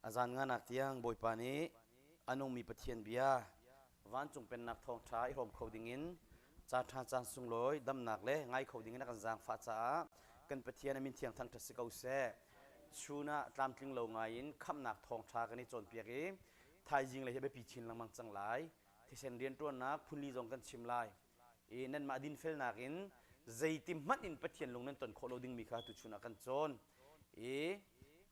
A zan nganak tiang Bawipa nih a nungmi Pathian bia vancung pennak thawngṭha i hrawm kho dingin caan ṭha caan sunglawi damnak le ngai kho dingin a kan zaangfah caah kan Pathian a min thiang thangṭhat si ko seh. Chun ah tlamtling lo ngai in khamhnak thawngṭha kan i cawnpiak i thaizing le hi a biapi chin lengmang cang lai. Thisen rianṭuannak phunli zong kan chim lai. I nanmah dinfelnak in zeiti hmanh in Pathian lung nan ton khawh lo dingmi kha tuchun ah kan cawn. I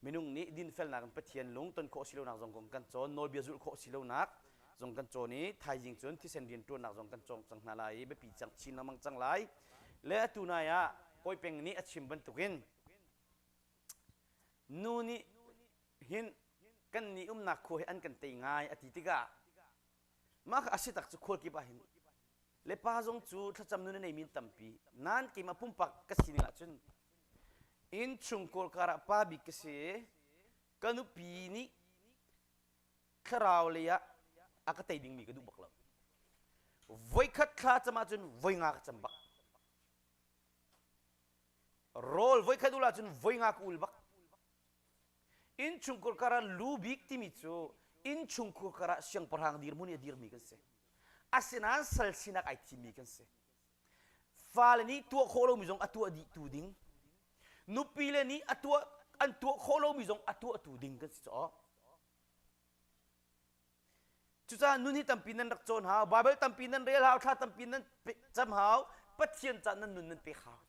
minung nih dinfelnak in Pathian lung ton khawh si lonak zong kong kan cawn, nawlbia zulh khawh si lonak zong kan cawn i thaizing cun thisen rianṭuannak zong kan cawng cang hna lai i biapi cang chin lengmang cang lai. Le atu nai ah Kawi Peng nih a chim bantukin nu nih hin kan nih umnak khua hi an kan tei ngai a ti tikah mah kha a si tak cu khual kip ah hin le pa zong cu thlacam nun a neimi tampi nain keimah pumpak ka sining ahcun innchungkhar karah pa bik ka si ka nupi nih thlarau lei ah a ka tei dingmi ka duh bak lo voikhat thla cam ahcun voi nga ka cam bak rawl voikhat ul ahcun voi nga ka ul bak Innchungkhar karah lu bik timi cu innchungkhar karah siangpahrang dirhmun i a dirmi kan si. Asinain sal sinak ai thimmi kan si. Fale nih tuah khawh lomi zong a tuah dihtu ding. Nupile nih a tuah an tuah khawh lomi zong a tuahtu ding kan si caw. Cucaah nun hi tampi nan rak cawn hau, Bible tampi nan rel hau, thla tampi nan cam hau, Pathian ca nan nun nan pek hau.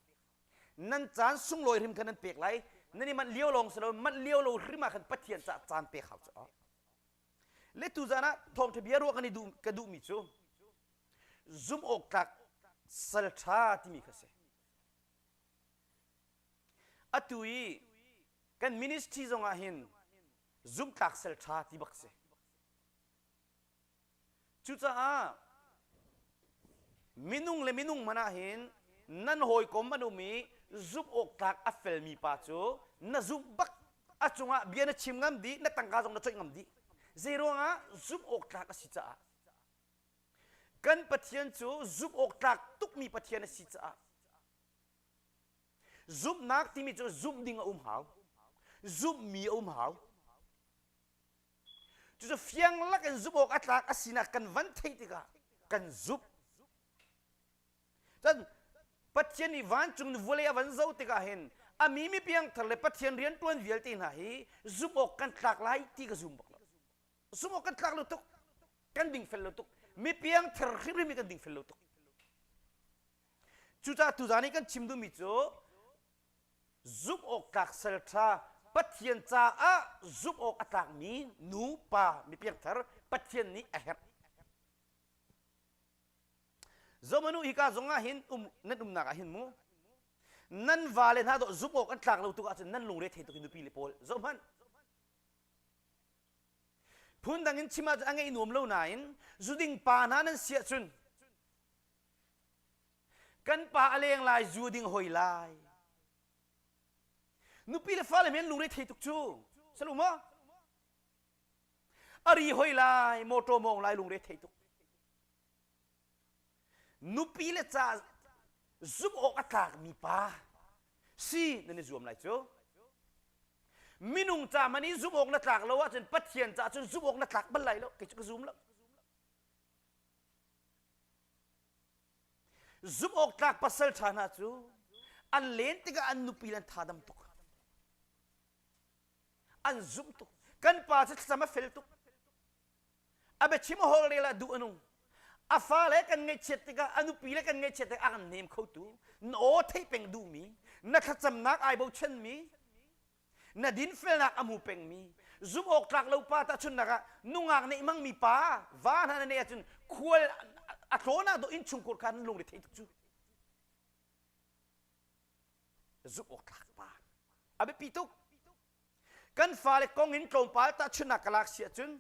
Nan caan sunglawi hrim kha nan pek lai. Nan i manh lio lawng si lo, manh lio lo hrim ah khan Pathian caah caan pek hau cu. Le tuzan ah thawngṭha bia ruah kan i duh ka duhmi cu zumh awk tlak sal ṭha timi kha si. Atu i kan ministry zong ah hin zumhtlak sal ṭha ti bak si. Cucaah minung le minung hmanh ah hin nan hawikom an um i zumh awk tlak a felmi pa cu na zumh bak a cungah bia na chim ngam dih na tangka zong na coih ngam dih zeiruangah zumh awk tlak a si caah kan Pathian cu zumh awk tlak tukmi Pathian a si caah zumhnak timi cu zumh ding a um hau zumhmi a um hau Cucu fiang lakin zumh awk a tlak a sinak kan van theih tikah kan zumh. Cun Pathian nih vancung in vawlei a van zoh tikah hin a mi mi piangthar le Pathian rianṭuan vialte hna hi zumh awk kan tlak lai ti ka zum bak lo. Zumh awk kan tlak lo tuk. Kan dingfel lo tuk. Mi piangthar hrimhrim hi kan dingfel lo tuk. Cucaah tuzaan i kan chim duhmi cu zumh awk tlak sal ṭha Pathian caah zumh awk a tlakmi nu pa mi piangthar Pathian nih a herh. Zomanu hika zong ah hin um nan umnak ah hin mu nan vale hna dawh zumh awk an tlak lo tuk ahcun nan lungre thei tuk in nupi le pawl zoh hmanh phundang in chim ahcun a ngeih nuam lo nain zuding pa hna nan si ahcun Kan pa a leng lai, zu ding hoi lai. Nupi le fale men lungre thei tuk cu. Salu maw? A ri hoi lai, motor mong lai lungre thei tuk. Nupi le ca zumh awk a tlakmi pa si nan i zuam lai cu. Minung ca man i zumh awk na tlak lo ahcun Pathian ca cun zumh awk na tlak bal lai lo. Kei cu ka zum lo. Zumh awk tlak pasal ṭha hna cu an len tikah an nupi le an thadam tuk. An zumh tuk. Kan pa cu thlacam a fel tuk. A biachim a holh rel ah duh a nung. A fale kan ngaihchiat tikah a nupi le kan ngaihchiat tikah a kan hnem khotu, na aw theih peng duhmi, na thlacamnak ai bochanmi, na dinfelnak a hmu pengmi zumh awk tlak lo pa tahchunhnak ah nungak neih hmangmi pa va hna na neih ahcun khual a tlawn ah dawh innchungkhur kha nan lungre thei tuk cu zumh awk tlak pa a biapi tuk kan fale kong in tlawmpal tahchunhnak ka lak si ahcun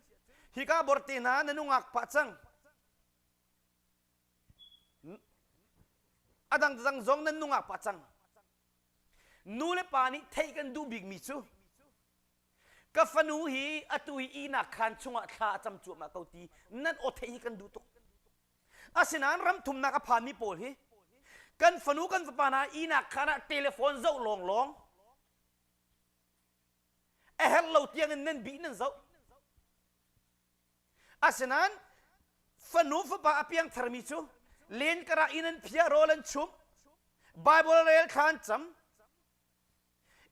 hika borte hna na nungak pah cang a dang dang zong nan nungak pah cang Nu le pa nih theih kan duh bikmi cu ka fanu hi atu hi ihnak khaan chungah thla a cam cuahmah ko ti nan aw theih hi kan duh tuk. Asinain ram thumnak a phanmi pawl hi kan fanu kan fapa hna ihnak khaan ah telephone zoh lawnglawng. A herh lo tiang in nan bih nan zoh. Asinain fanu fapa a piang tharmi cu len karah inn an phia rawl an chum Bible rel thla an cam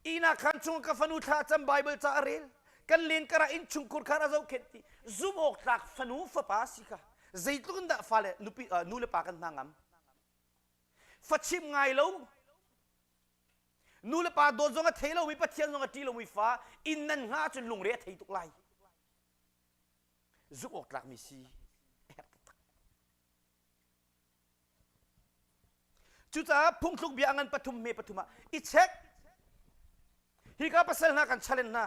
Ihnak khaan chung ka fanu thla cam Bible ca a rel kan len karah inn chungkhur khan a zohkhenh ti zumh awk tlak fanu fapa si kha zeitluk in dah fale nupi nu le pa kan hna ngam fachim ngai lo nu le pa dawt zong a thei lomi Pathian zong a ṭih lomi fa inn nan hngah ahcun lungre a thei tuk lai zumh awk tlakmi si a herh taktak. Cucaah phungthluk bia a ngan pathum hme pathum ah i check. Hika pasal hna kan challenge hna.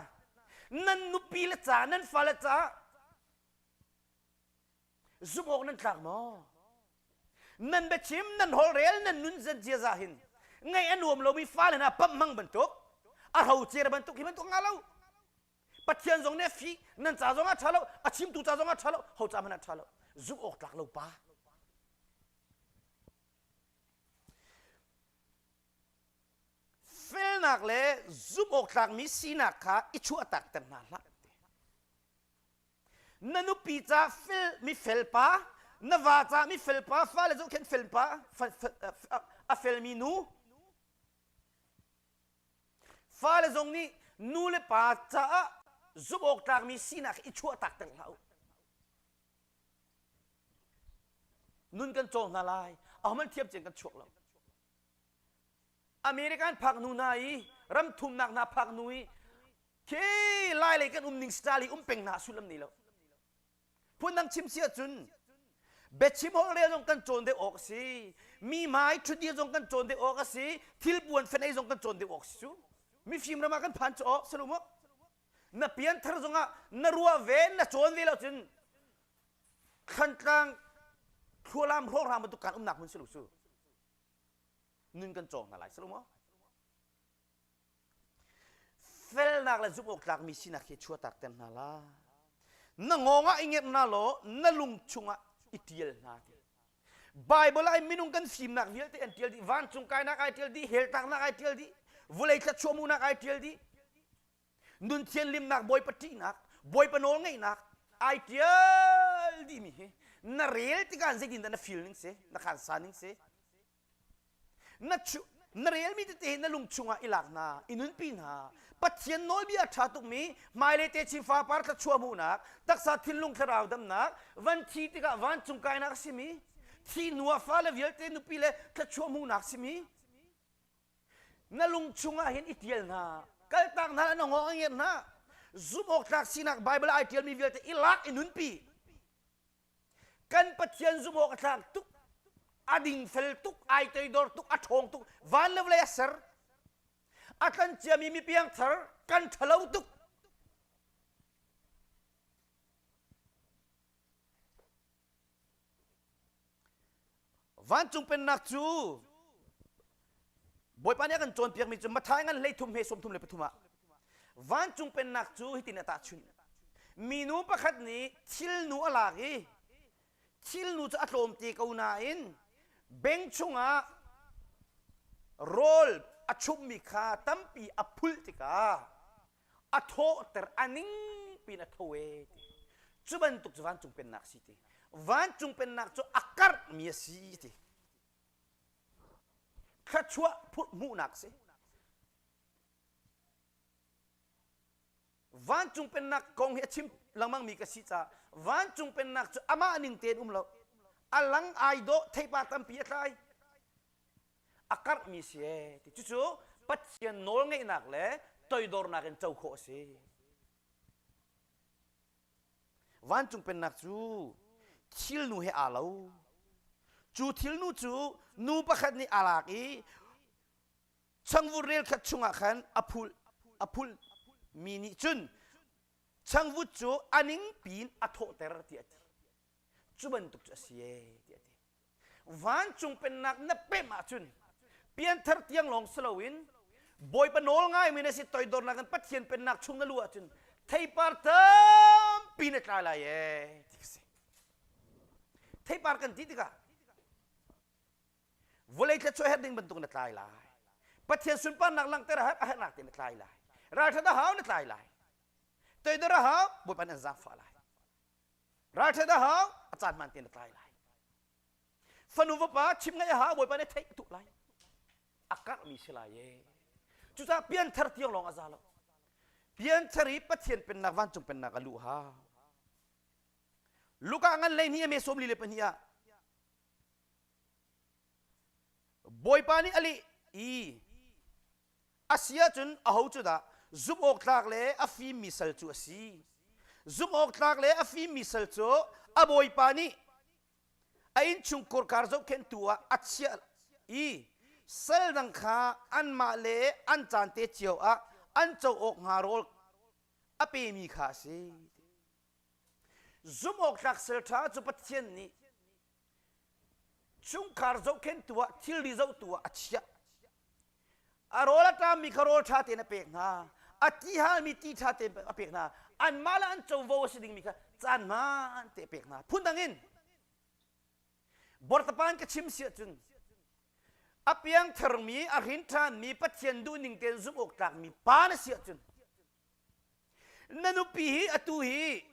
Nan nupi le ca, nan fale ca zumh awk nan tlak maw? Nan biachim, nan holhrel, nan nun zan ziaza hin ngaih a nuam lomi fale hna pamh hmang bantuk, a hrocer bantuk hi bantuk nga lo. Pathian zong nih a fih nan ca zong ah ṭha lo a chimtu ca zong ah ṭha lo ho ca hmanh ah ṭha lo zumh awk tlak lo pa felnak le zumh awk tlakmi sinak kha i chuahtak ter hna hlah na nupi ca fel mi fel pa na va ca mi fel pa fale zohkhenh fel pa a felmi nu Fale zong nih nu le pa caah zumh awk tlakmi sinak i chuahtak ter hlah u. Nun kan cawng hna lai. Ahohmanh thiam cing kan chuak lo. American phak hnu hna i ram thumnak hna phak hnu i khi lai lei kan um ning style i um peng hna sullam nei lo. Phundang chim si ahcun biachim holhrel zong kan cawn deuh awk a si. Mi hmai ṭhutdir zong kan cawn deuh awk a si. Thil puan fen ei zong kan cawn deuh awk a si cu. Mifim ram ah kan phan cu awk si lo maw? Na pianthar zongah na ruah ve, na cawn ve lo cun Thlantlang thlualam hrawkhrang bantuk kan umnak hmun si lo cu. Nun kan cawng hna lai si lo maw? Felnak le zumh awk tlakmi sinak hi chuahtak ter hna la. Na ngawng ah i ngerh hna law na lung chungah i ṭial hna ti. Bible ah minung kan fimnak vialte an ṭial dih, vancung kainak ai ṭial dih, hell tlaknak ai ṭial dih, vulei thluachuah hmuhnak ai ṭial dih, nun thianhlimnak, Bawipa ṭihnak, Bawipa nawl ngeihnak ai ṭial dihmi hi na rel tikah zeitindah na feel ning si, na khan sa ning si, Na, na relmi tete hi na lung chungah i lak hna, i nunpi hna. Pathian nawlbia a ṭha tukmi hmailei techin fapar thluachuah hmuhnak, taksa thinlung thlarau damnak, van thi tikah vancung kainak a simi, thi hnu ah fale vialte nupi le thluachuah hmuhnak simi, na lung chungah hin i ṭial hna. Kaltak hna na ngawng a ngerh hna. Zumh awk tlak sinak Bible ai ṭialmi vialte i lak i nunpi. Kan Pathian zumh awk a tlak tuk, a dingfel tuk, ai toidor tuk, a ṭhawng tuk, van le vawlei a ser. A tlan ciami mi piangthar kan ṭhalo tuk. Vancung pennak cu Bawipa nih a kan cawnpiakmi cu Matthai ngan 13 he 33 ah vancung pennak cu hitin a tahchunh. Minu pakhat nih thilnu a lak i thilnu cu a tlawmte ko nain beng chungah rawl a chumhmi kha tampi a phulh tikah a thawhter a ning piin a tho e ti. Cu bantuk cu vancung pennak si ti. Vancung pennak cu a karhmi a si ti. Thluachuah hmuhnak si. Vancung pennak kong hi a chim lengmangmi ka si caah vancung pennak cu amah ning tein um lo. A lang ai dawh theipar tampi a tlai. A karhmi si ee ti. Cucu Pathian nawlngeihnak le toidornak in co khawh a si. Vancung pennak cu thilnu he aa lo. Cu thilnu cu nu pakhat nih aa lak i changvut rel khat chungah khan a phul a phul mi nih cun changvut cu a ning piin a thawhter tiah a ti. Cu bantuk cu a si ee tiah a ti. Vancung pennak na pemh ahcun pianthar tiang lawng si loin Bawipa nawl ngaimi na si toidornak in Pathian pennak chung na luh ahcun theipar tampi na tlai lai ee ti ka si. Theipar kan ti tikah vawlei thluachuah herh ding bantuk na tlai lai. Pathian sunparnak langhter a herh a herhnak te na tlai lai. Ralṭhat a hau na tlai lai. Toidor a hau, Bawipa nih an zaangfah lai. Ralṭhat a hau, a caan hmaan tein a tlai lai. Fanu vapa chim ngaih a hau, Bawipa nih theih a tuh lai. A karhmi si lai e. Cucaah pianthar tiang lawng a za lo. Pianthar i Pathian pennak vancung pennak a luh hau. Luka ngan lei hnih a me sawm li le pahnih ah Bawipa nih a leh i a si ahcun aho cu dah zumh awk tlak le a fimmi sal cu a si? Zumh awk tlak le a fimmi sal cu a bawipa nih a innchungkhur kar zohkhenhtu ah a chiah i sal dang kha anmah le an caan te cio ah an co awk hnga rawl a pemi kha a si. Zumh awk tlak sal ṭha cu Pathian nih chungkhar zohkhenhtu ah thilri zohtu ah a chiah. A rawl a ṭammi kha rawl ṭha tein a pek hna. A ti halmi ti ṭha tein a pek hna. Anmah le an covo a si dingmi kha caan hmaan te a pek hna. Phundang in bortapa in ka chim si ahcun a piangtharmi, a hrin ṭhanmi, Pathian duhning tein zumh awk tlakmi pa na si ahcun na nupi hi atu hi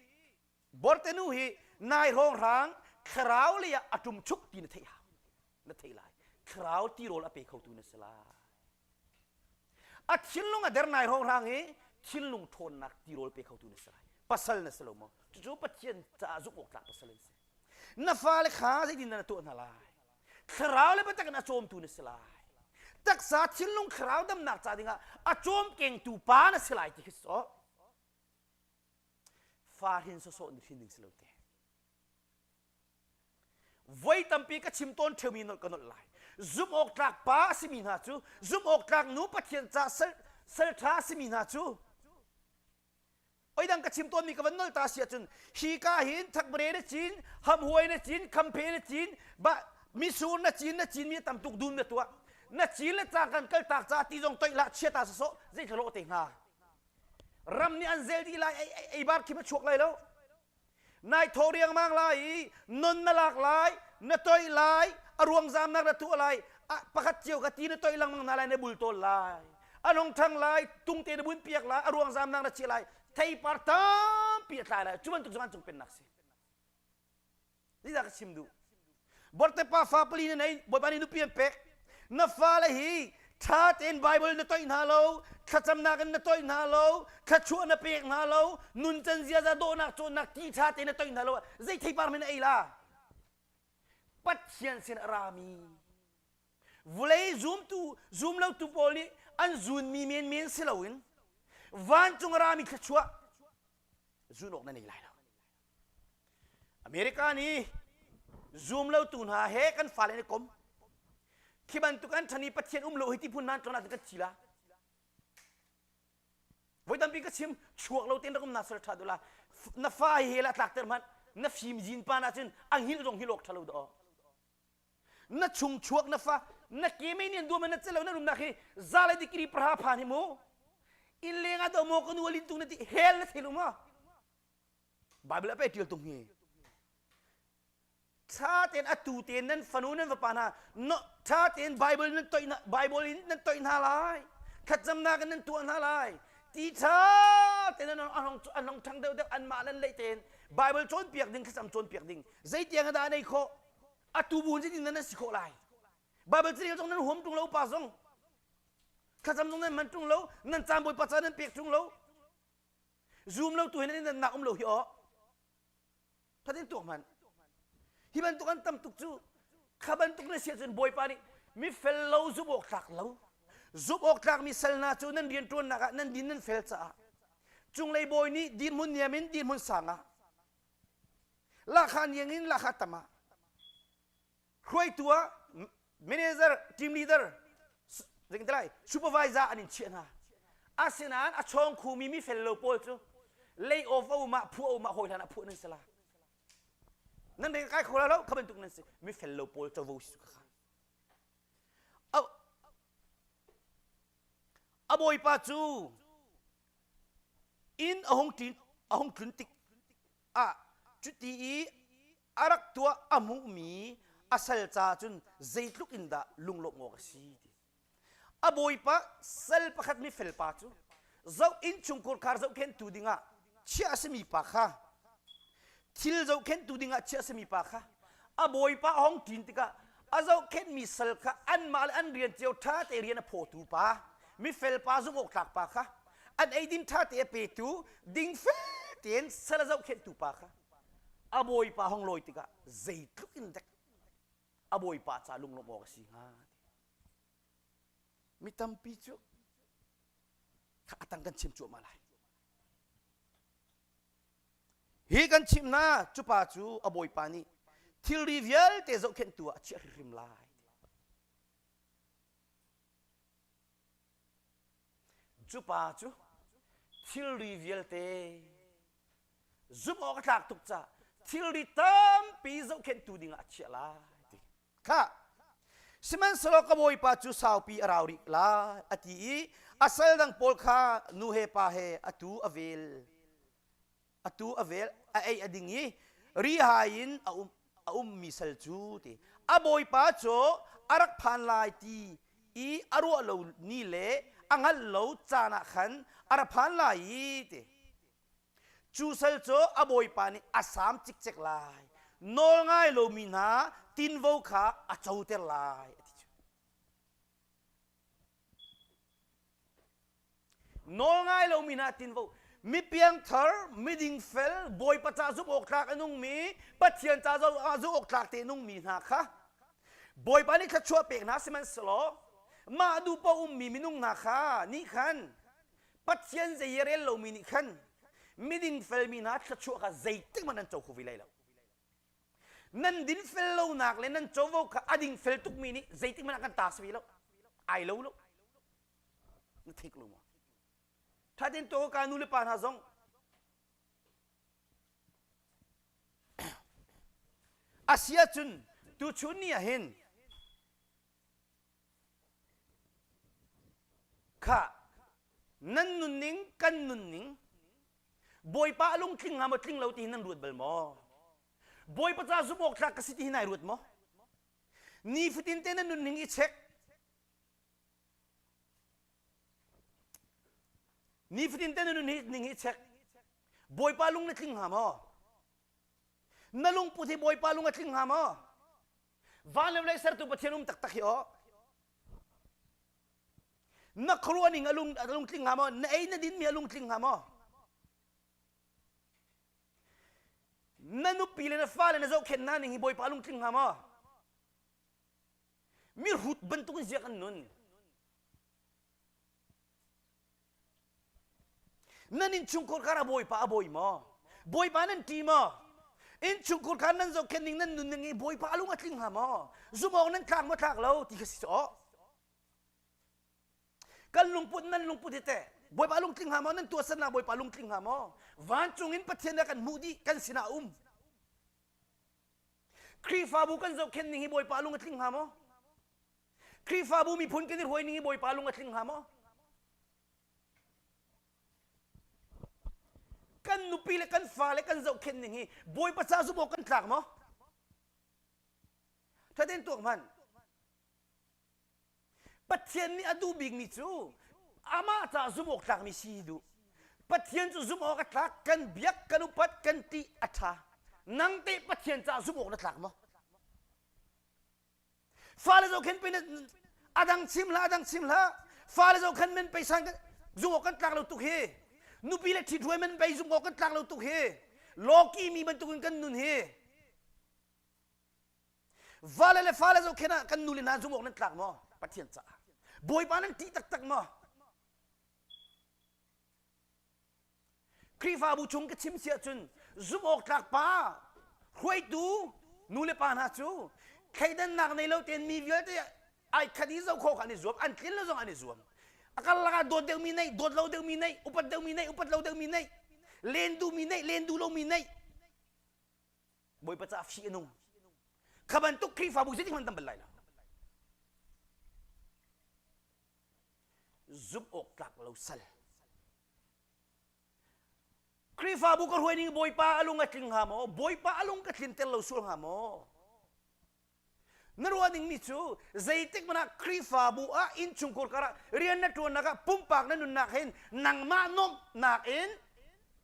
bortenu hi nai hrawnghrang thlarau lei ah a ṭum chuk ti na theih na theih lai thlarau tirawl a pe khotu na si lai a thinlung a der nai hrawnghrang hi thinlung ṭhawnnak tirawl pe khotu na si lai pasal na si lo maw cucu Pathian caah zumh awk tlak pasal an si na fale kha zeitin na tuah hna lai thlarau le biatak in a cawmtu na si lai taksa thinlung thlarau damnak ca dingah a cawmkengtu pa na si lai ti khi so fa hrin sawsawh ni hrin ding si lo te voi tampi ka chim tawn ṭheumi nolh ka nolh lai zumh awk tlak pa a simi hna cu zumh awk tlak nu Pathian ca sal sal ṭha a simi hna cu Oidang ka chim tawnmi ka van nol ta si ahcun hi ka hin thakbre na cin, hamhuai na cin, khamphe na cin, ba misur na cin na cin mi tam tuk dum na tuah. Na cin le cang kan kal tak ca ti zong toih lah chia ta sawsawh zei thalo te hnga. Ram nih an zel dih lai ei ei bar khim a chuak lai lo. Nai tho riangmang lai i non na lak lai, na toih lai, a ruang zamnak na tuah lai, pakhat cio ka ti na toih lengmang hna lai, na bul tawl lai. An hong ṭhang lai, tungte na bun piak lai, a ruang zamnak na chiah lai, theipar tampi a tlai lai. Cu bantuk cu vancung pennak si. Zeidah ka chim duh? Borte pa fa pali na nei, Bawipa nih nupi an pek. Na fale hi ṭha tein Bible na toih hna lo, thlacamnak in na toih hna lo, thluachuah na pek hna lo, nuncan ziaza dawhnak cawnnak ti ṭha tein na toih hna lo, zei theipar hmanh na ei la? Pathian sin a rami vulei zumtu zumlotu pawl nih an zunmi menmen si loin vancung a rami thluachuah zun awk na nei lai lo. America nih zumlotu hna he kan fale an i kom. Khi bantuk an ṭhan i Pathian um lo hi ti phun nan ṭon ahcun kan thi la. Voi tampi ka chim chuak lo tein rak um na sal ṭha dula. Na fa hi hell ah tlakter hmanh na fim zin pan ahcun a hngilh zong hngilh awk ṭha lo dah. Na chung chuak na fa na ke mei nih an duam na celo na rumnak hi za le dikri praha phan hi mu. Inn leng ah do maw ka nu a lin tung na ti hell na thei lo maw? Bible a pe ṭial tung hi ṭha tein atu tein nan fanu nan vapa hna no ṭha tein Bible nan toih hna Bible in nan toih hna lai thlacamnak in nan tuah hna lai ti ṭha tein an an an hong ṭhang deuhdeuh anmah nan leih tein Bible cawnpiak ding thlacam cawnpiak ding zeitiang dah an ei khawh atu bu in nan si khawh lai Bible carel zong nan huam ṭung lo pa zong thlacam zong nan man ṭung lo nan caan Bawipa ca nan pek ṭung lo Zum lo tu hi nan in nak um lo hi aw. Thatin tuak hmanh. Hi bantuk an tam tuk cu kha bantuk na si ahcun Bawipa nih mi fel lo zumh awk tlak lo zumh awk tlak mi sal hna cu nan rianṭuannak ah nan din nan fel caah cunglei bawi nih dirhmun niam in dirhmun sang ah lahkhah niang in lahkhah tam ah hruaitu ah manager team leader zeitin lai supervisor an in chiah hna asinain a chawng khumi mi fel lo pawl cu lay off a um ah phuah um ah hawi hlan ah phuah nan si la nan reng kai kho la lo kha bantuk nan si mi fel lo pawl covo si kha a bawipa cu inn a hung ṭin a hung tlun tik ah cuti i a rak tuah a hmuhmi a sal ca cun zeitluk in dah lunglawmh awk a si ti a bawipa sal pakhat mi felpa cu zoh innchungkhur khar zohkhenhtu dingah. chiah a simi pa kha thil zohkhenhtu dingah chiah a simi pa kha a bawipa a hong ṭin tikah a zohkhenhmi sal kha anmah le an rian cio ṭha te rian a phawtu pa mifel pa zumh awk tlak pa kha an eidin ṭha te a petu dingfel tein sal a zohkhenhtu pa kha a bawipa hong lawi tikah zeitluk in dek a bawipa ca lunglawmh awk a si hnga mi tampi cu kha atang kan chim cuahmah lai hi kan chimh hna cu pa cu a bawipa nih thilri vialte zohkhenhtu ah a chiah hrimhrim lai cu pa cu thilri vialte zumh awk a tlak tuk caah thilri tampi zohkhenhtu dingah a chiah lai ti kha sihmanhsehlaw ka bawipa cu saupi a rau rih lai a ti i a sal dang pawl kha nu he pa he atu a vel atu a vel a ei a ding i rihai in a um a ummi sal cu ti a bawipa cu a rak phan lai ti i a ruah lo ni le a hngalh lo caan ah khan a ra phan lai i ti Cu sal cu a bawipa nih a saam cikcek lai. Nawl ngai lomi hna tinvo kha a coter lai a ti cu. Nawl ngai lomi hna tinvo mi piangthar, miding fel, Bawipa ca zumh awk tlak a nungmi, Pathian ca zumh awk tlak te nungmi hna kha Bawipa nih thluachuah pek hna sihmanhsehlaw mah duh paoh ummi minung hna kha nih khan Pathian zei i rel lomi nih khan miding felmi hna thluachuah kha zeitik hmanh nan co kho ve lai lo. Nan dinfel lonak le nan covo kha a dingfel tukmi nih zeitik hmanh ah kan ta si ve lo. Ai lo lo. Na theik lo maw? Ṭha tein tuah ka nu le pa hna zong a si ahcun tuchun ni ah hin Khah, nan nunning kan nunning Bawipa a lungtling hnga maw tling lo ti hi nan ruat bal maw? Bawipa ca zumh awk tlak ka si ti hi nai ruat maw? Nifatin te nan nunning i check. Nifatin te na nunning i check. Bawipa lung na tling hnga maw? Na lungput hi Bawipa lung a tling hnga maw? Van le vawlei sertu Pathian um taktak hi aw. Na khuaruah ning a lung a lungtling hnga maw? Na ei na din mi a lungtling hnga maw? Na nupi le na fale na zohkhenh hna ning hi Bawipa a lungtling hnga maw? Mihrut bantuk in zia kan nun. Nan innchungkhar kha Bawipa a bawi maw? Bawipa nan ṭi maw? Innchungkhar kha nan zohkhenh ning nan nun ning i Bawipa a lung a tling hnga maw? Zumh awk nan tlak maw tlak lo ti kha si sawh. Kan lungput nan lungput hi teh Bawipa lung tling hnga maw? Nan tuahsernak Bawipa lung tling hnga maw? Vancung in Pathian a kan hmuh dih kan sinah a um. Khrihfabu kan zohkhenh ning hi Bawipa lung a tling hnga maw? Khrihfabu miphun kan i hruai ning hi Bawipa lung a tling hnga maw? Kan nupi le kan fale kan zohkhenh ning hi Bawipa ca zumh awk kan tlak maw? Thaten tuak hmanh. Pathian nih a duh bikmi cu amah ca zumh awk tlakmi si duh. Pathian cu zumh awk a tlak, kan biak, kan upat, kan ṭih a ṭha. Nang teh Pathian ca zumh awk na tlak maw? Fale zohkhenh pei a dang chim hlah, a dang chim hlah. Fale zohkhenh men pei san zumh awk kan tlak lo tuk hi. Nupi le ṭhithruai men pei zumh awk kan tlak lo tuk hi. Lawki mi bantukin kan nun hi. Vale le fale zohkhenh ah kan nu le hna zumh awk nan tlak maw? Pathian caah. Bawipa nan ṭih taktak maw? Khrihfabu chung ka chim si ahcun zumh awk tlak pa hruaitu nu le pa hna cu thleidannak nei lo tein mi vialte ai khat i zoh khawh kha an i zuam an tlin lo zong an i zuam a karlak ah dawt deuhmi neih dawt lo deuhmi neih upat deuhmi neih upat lo deuhmi neih len duhmi neih len duh lomi neih Bawipa caah fih a nung kha bantuk Khrihfabu zeitik hmanh tam bal lai lo zumh awk tlak lo sal Khrihfabu ka hruai ning Bawipa a lung a tling hnga maw? Bawipa a lung ka tlinter lo sual hnga maw? Na ruah dingmi cu zeitik hmanh ah Khrihfabu ah innchungkhar karah rian na ṭuannak ah pumpak na nunnak hin nangmah nuamhnak in.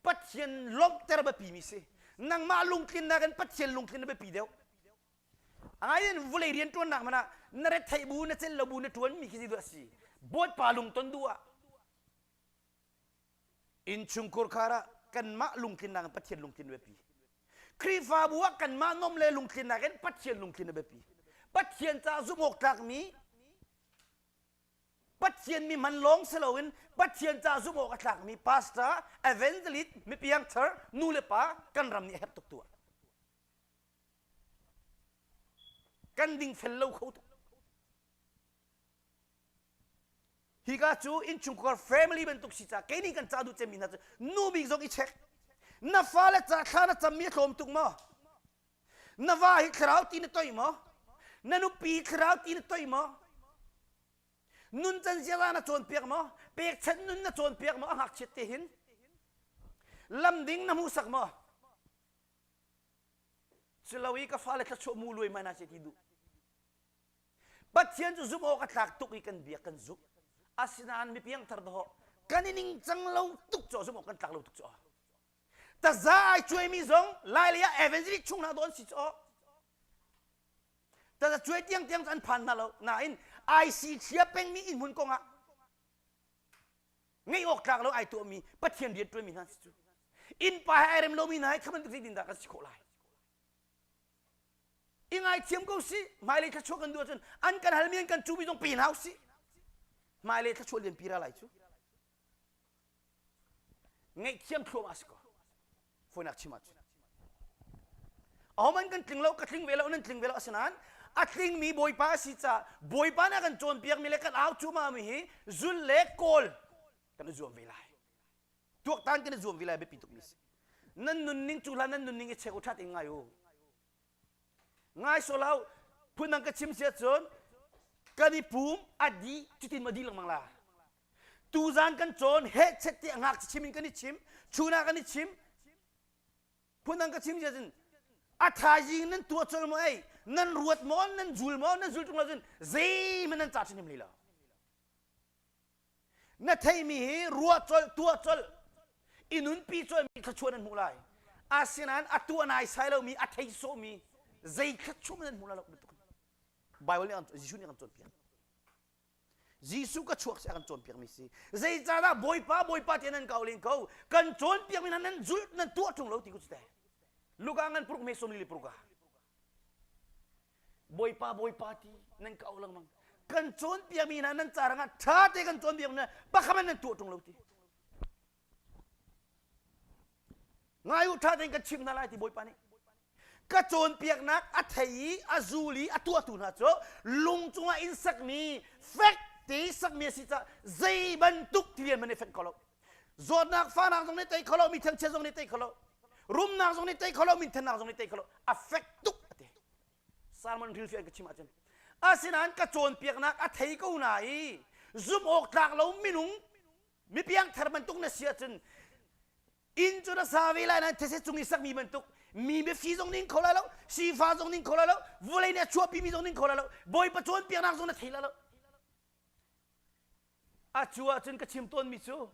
Pathian lawmhter biapi mi si. Nangmah lungtlinnak in Pathian lungtlin a biapi deuh. Angai in vulei rian ṭuannak hmanh ah na retheih bu na celh lo bu na ṭuan mi khi zeidah a si? Bawipa lungton duh ah innchungkhur khar ah kanmah lungtlinnak in Pathian lungtlin a biapi. Khrihfabu ah kanmah nom le lungtlinnak in Pathian lungtlin a biapi. Pathian caah zumh awk tlakmi Pathian mi man lawng si loin Pathian ca zumh awk a tlakmi pastor, evangelist, mipiangthar, nu le pa kan ram nih a herh tuk tu ah. Kan dingfel lo kho tuk. Hika cu innchungkhar family bantuk si ca kei nih kan ca duh cemmi hna cu nu bik zong i check. Na fale ca thla na cammi a tlawm tuk maw? Na va hi thlarau ti na toi maw? Na nupi thlarau ti na toi maw? Nuncan ziaza na cawnpiak maw? Pekchanh nun na cawnpiak maw? A ngakchiat te hin lam ding na hmuhsak maw? Culo i ka fale thluachuah mu luai mai na ce ti duh. Pathian cu zumh awk a tlak tuk i kan biak kan zumh. Asinain mi piangthar dawh kan i ningcang lo tuk cu zumh awk kan tlak lo tuk cu. Taza ai cuaimi zong Lailei ah evangelist chung hna daw an si cu. Taza cuai tiang tiang cu an phan hna lo. Nain IC thlia pengmi inn hmun kong ah ngeih awk tlak lo ai tuahmi Pathian rian ṭuanmi hna si cu. Innpa he ai rem lomi hna he kha bantuk zeitin dah kan si khawh lai? I ngaithiam ko si. Hmailei thluachuah kan duh ahcun an kan halmi an kan cuhmi zong pe hna usih. Hmailei thluachuah lianpi ra lai cu. Ngaihthiam thluahmah si ko. Fawinak chim ahcun. Ahohmanh kan tling lo, ka tling ve lo, nan tling ve lo asinain a tlingmi Bawipa a si caah Bawipa nih a kan cawnpiakmi le kan au cuahmahmi hi zul le kawl kan i zuam ve lai. Tuaktan kan i zuam ve lai biapi tukmi si. Nan nunning cu hlan nan nunning i check u ṭhat in ngai u. Ngai sawh hlah u. Phundang ka chim si ahcun kan i pum a dih cutin ma dih lengmang la. Tuzan kan cawn hehchet tiah ngakchia chim in kan i chim, chun ah kan i chim. Phundang ka chim si ahcun a thaizing nan tuah colh maw ei, nan ruat maw, nan zul maw, nan zul ṭung lo cun zeihmanh nan ca hrimhrim hlei lo. Na theihmi hi ruah colh, tuah colh, i nunpi colhmi thluachuah nan hmuh lai. Asinain a tuah naisai lomi, a thei sawhmi zei thluachuah nan hmu lai lo bantuk. Bible nih Jesuh nih a kan cawnpiak. Jesuh ka chuak si a kan cawnpiakmi si. Zeicahdah Bawipa, Bawipa tiah nan ka auh len ko? Kan cawnpiakmi hna nan zulh, nan tuah ṭung lo ti ku cu teh. Luka ngan puruk me sawm li le paruk ah. Bawipa, Bawipa ti nan ka auh lengmang. Kan cawnpiakmi hna nan ca rangah ṭha te kan cawnpiakmi hna pakhat nan tuah ṭung lo ti. Ngai u ṭha tein kan chimh hna lai ti Bawipa nih. Ka cawnpiaknak a thei i a zul i a tuahtu hna cu lung cungah inn sakmi fek te sakmi a si caah zei bantuk tilian hmanh nih fenh kho lo. Zawtnak fahnak zong nih tei kho lo, mi thangchiat zong nih tei kho lo, rumnak zong nih tei kho lo, minthannak zong nih tei kho lo. A fek tuk a ti. Salmon hrilhfiah in ka chim ahcun. Asinain ka cawnpiaknak a thei ko na i zumh awk tlak lo minung mi piangthar bantuk na si ahcun inn cu na sa ve lai nain these cung i sakmi bantuk mi biafi zong ning kho lai lo sifa zong ning kho lai lo vawlei nih a chuahpimi zong ning kho lai lo bawipa cawnpiaknak zong na thei lai lo a cu ahcun ka chim tawnmi cu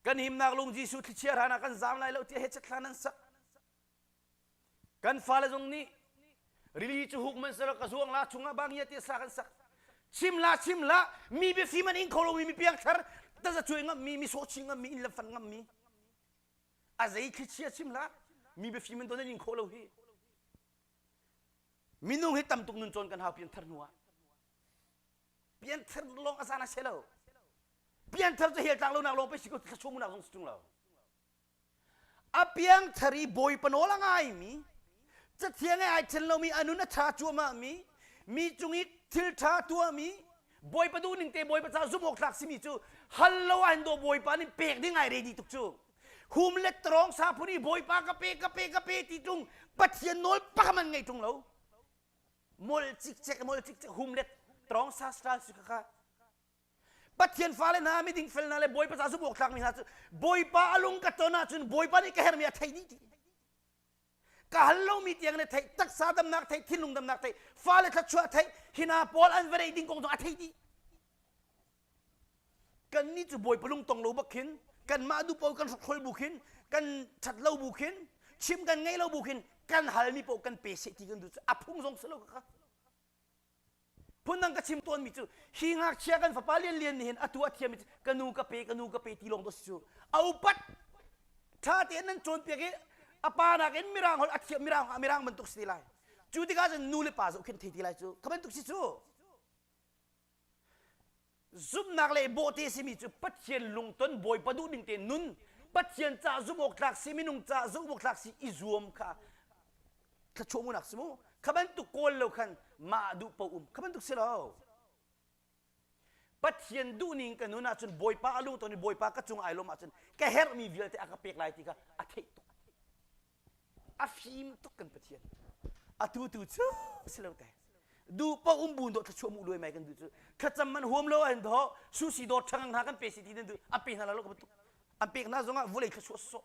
kan himnak lung Jesuh thlichia hran ah kan zaam lai lo tiah he chatthla nan sak Kan fale zong nih rili cu huk man selaw ka zuang la chungah bangia ti sa kan sak. Chim la chim la mi biafim an ing kho lomi mi piangthar taza cuai ngam mi mi sawhchih ngam mi inn le fan ngam mi a zei thlichia chim la mi biafim an don an ing kho lo hi minung hi tam tuk nun cawn kan hau pianthar hnu ah pianthar lawng a zan a se lo pianthar cu hel tlak lo nak lawng pe si ko thla nak zong si tung lo A piangthar i Bawipa nawl a ngaimi, Cathiang he ai ṭhen lomi a nun a ṭha cuahmahmi, mi cung i thil ṭha tuahmi, Bawipa duhning te Bawipa ca zumh awk tlak simi cu hal lo ah hin dawh Bawipa nih pek ding ai ready tuk cu. Hum le tawng sa phun i Bawipa ka pe ka pe ka pe ti ṭung Pathian nawl pakhat man ngei ṭung lo. Mol cikcek mol cikcek hum le tawng sa style si kha Pathian fale hna miding fel hna le Bawipa ca zumh awk tlakmi hna cu Bawipa a lung ka ton ahcun Bawipa nih ka herhmi a theih dih ti. Ka hal lomi tiang ne theih, taksa damnak theih, thinlung damnak theih, fale thluachuah theih, hina pawl an va ding kong zong a theih dih. Kannih cu Bawipa lung tong lo bak khin Kanmah duhpaoh kan hrokhrol bu khin, kan ṭhat lo bu khin, chim kan ngeih lo bu khin kan halmi paoh kan pe seh ti kan duh cu a phung zong si lo kha. Phundang ka chim tawnmi cu hi ngakchia kan fapa lianlian nih hin atu a thiam ka nu ka pe ka nu ka pe ti lawng to si cu a upat ṭha tein nan cawnpiak i a pa nakin mirang holh a thiam mirang mirang bantuk si ti lai cu tikah cun nu le pa zohkhenh thei ti lai cu kha bantuk si cu Zumhnak le bawhte simi cu Pathian lungton Bawipa duh ning tein nun, Pathian caah zumh awk tlak si, minung caah zumh awk tlak si i zuam kha thluachuah munak si mu. Kha bantuk kawl lo khan mah duh paoh um. Kha bantuk si lo. Pathian duh ning ka nun ahcun Bawipa a lungton i Bawipa ka cung ai lawm ahcun ka herhmi vialte a ka pek lai ti kha a theih tuk. A fim tuk kan Pathian. Atu tu cu si lo te. Duh paoh um bu dawh thluachuah mu luai mai kan duh cu. Thlacam man huam lo an dawh susi dawt ṭhangang hna kan pe si ti nan duh. An pe hna lo ka bantuk. An pek hna zongah vulei thluachuah sawh.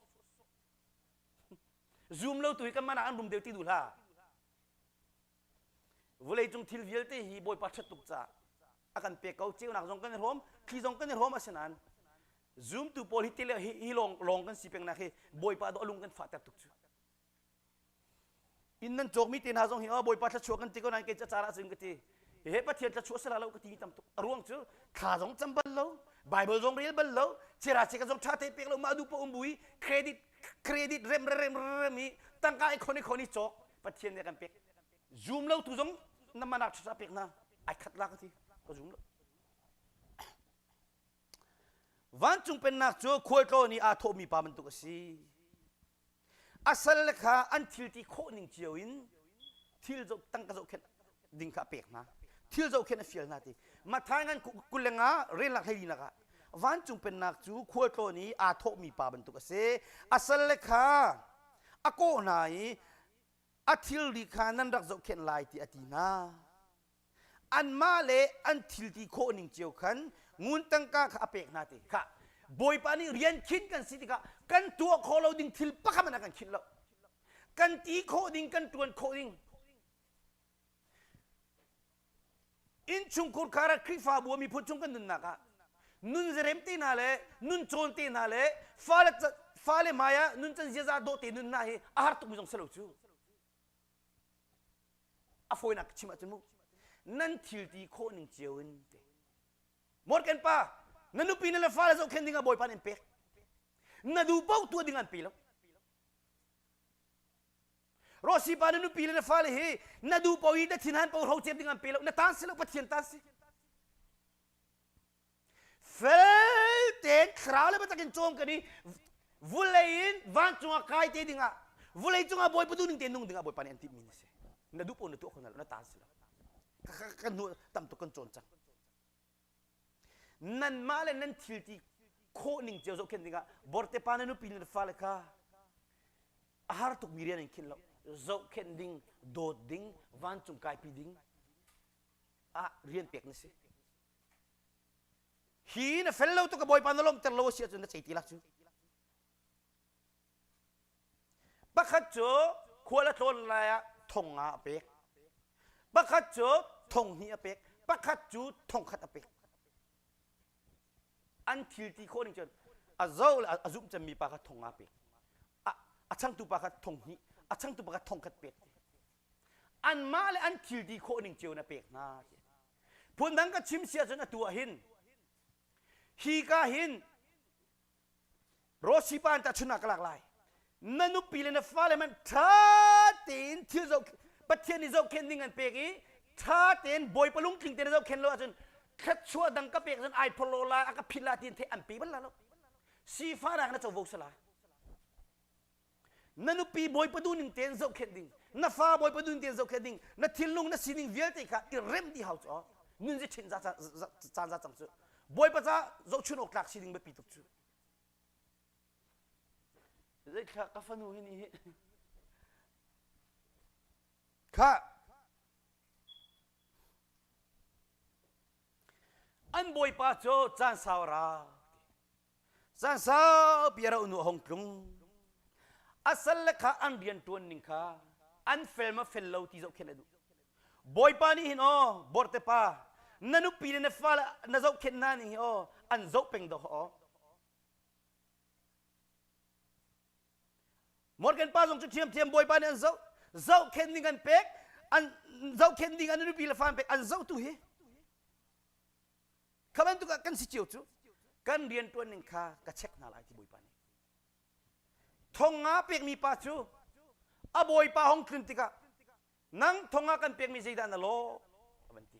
Zoom lo tu hi kan man ah an rum deuh ti duh hlah. Vawleicung thil vialte hi Bawipa ṭhat tuk caah a kan pek ko. Ceunak zong kan i hrawm, thli zong kan i hrawm asinain zumtu pawl hi tile hi, hi lawng lawng kan si pengnak hi Bawipa dawh lung kan fahter tuk cu. Inn nan cawkmi te hna zong hi oh Bawipa thluachuah kan ti ko nain kei ca ah cun ka ti. He Pathian thluachuah sala lo ka ti tam tuk. A ruang cu thla zong cam bal lo, Bible zong rel bal lo, chera cheka zong ṭha te pek lo, mah duh pa um bui credit credit rem rem rem i tangka i khon i khon i cawk Pathian nih a kan pek. Zum lo tu zong na manak ṭha pek hna. Ai khat la ka ti. Ka zum lo. Vancung pennak cu khualtlawn i aa thawhmi pa bantuk a si. A salle kha an thil ti khawh ning cio in thil zoh tangka zohkhenh ding kha a pek hna. Thil zohkhenh a fial hna ti. Matthai ngan 25 relnak 14 ah vancung pennak cu khualtlawn i aa thawhmi pa bantuk a si. A salle kha a kawh hna i a thilri kha nan rak zohkhenh lai ti a ti hna. Anmah le an thil ti khawh ning cio khan ngun tangka kha a pek hna ti kha Bawipa nih rian khinh kan si tikah kan tuah khawh lo ding thil pakhat hmanh a kan khinh lo. Kan ti khawh ding, kan ṭuan khawh ding. Innchungkhur khar ah Khrihfabu ah miphun chung kan nunnak ah nun zerem te hna le nun cawn te hna le fale fale hmai ah nuncan ziaza dawh te nun hna hi a har tukmi zong si lo cu. A fawinak chim ahcun mu nan thil ti khawh ning cio in te. Morgan pa na nupi na le fale zohkhenh ding ah Bawipa nih an pek. Na duh paoh tuah ding an pe lo. Rawsi pa na nupi le na fale hi na duh paoh i na thinhan paoh hro cep ding an pe lo. Na tan si lo Pathian tan si. Fel tein thlarau le biatak in cawm kan i vulei in vancung ah kai te dingah vulei cungah Bawipa duh ning te nung dingah Bawipa nih an timhmi na si. Na duh paoh na tuah kho hna lo, na tan si lo. Kan hnu tam tuk kan cawn cang. Nanmah le nan thil ti khawh ning cio zohkhenh dingah borte pa na nupi le na fale kha a har tukmi rian in khinh lo zohkhenh ding dawt ding vancung kaipi ding ah rian pek na si hi na fel lo tuk ka bawipa na lawmhter lo a si ahcun na cei ti lak cu pakhat cu khual a tlawn lai ah thong nga a pek pakhat cu thong hnih a pek pakhat cu thong khat a pek an thil ti khawh ning cun a zo le a zumh cemmi pa kha thong nga pek a changtu pa kha thong hnih a changtu pa kha thong khat pek anmah le an thil ti khawh ning cio na pek hna phundang ka chim si ahcun atu ah hin hi ka hin Rossi pa in tahchun ah ka lak lai na nupi le na fale man ṭha tein thil zoh Pathian nih zohkhenh ding an pek i ṭha tein Bawipa lungtling tein zohkhenh lo ahcun thluachuah dang ka pek cun ai phorlo lai a ka philh lai tiin theih an pe bal la lo sifahnak na covo sala na nupi Bawipa duhning tein zohkhenh ding na fa Bawipa duhning tein zohkhenh ding na thinlung na sining vialte kha i remh dih hau cu nun zi ṭhin caan za cang cu Bawipa ca zohchun awk tlak sining biapi tuk cu zeithla ka fanu hi ni hi kha an bawipa cu caan sau ra Caan saupi a rauh hnu a hung tlung. A salle kha an rian ṭuan ning kha an fel ma fel lo ti zohkhenh a duh. Bawipa nih hin aw borte pa na nupi le na fale na zohkhenh hna ning hi aw an zoh peng dawh aw. Morgan pa zong cu ṭhiamṭhiam Bawipa nih an zoh zohkhenh ding an pek an zohkhenh ding an nupi le fa an pek an zohtu hi kha bantuk ah kan si cio cu kan rian ṭuan ning kha ka check hna lai ti Bawipa nih thong nga pekmi pa cu a bawipa hong tlun tikah nang thong nga kan pekmi zeidah na lawh a van ti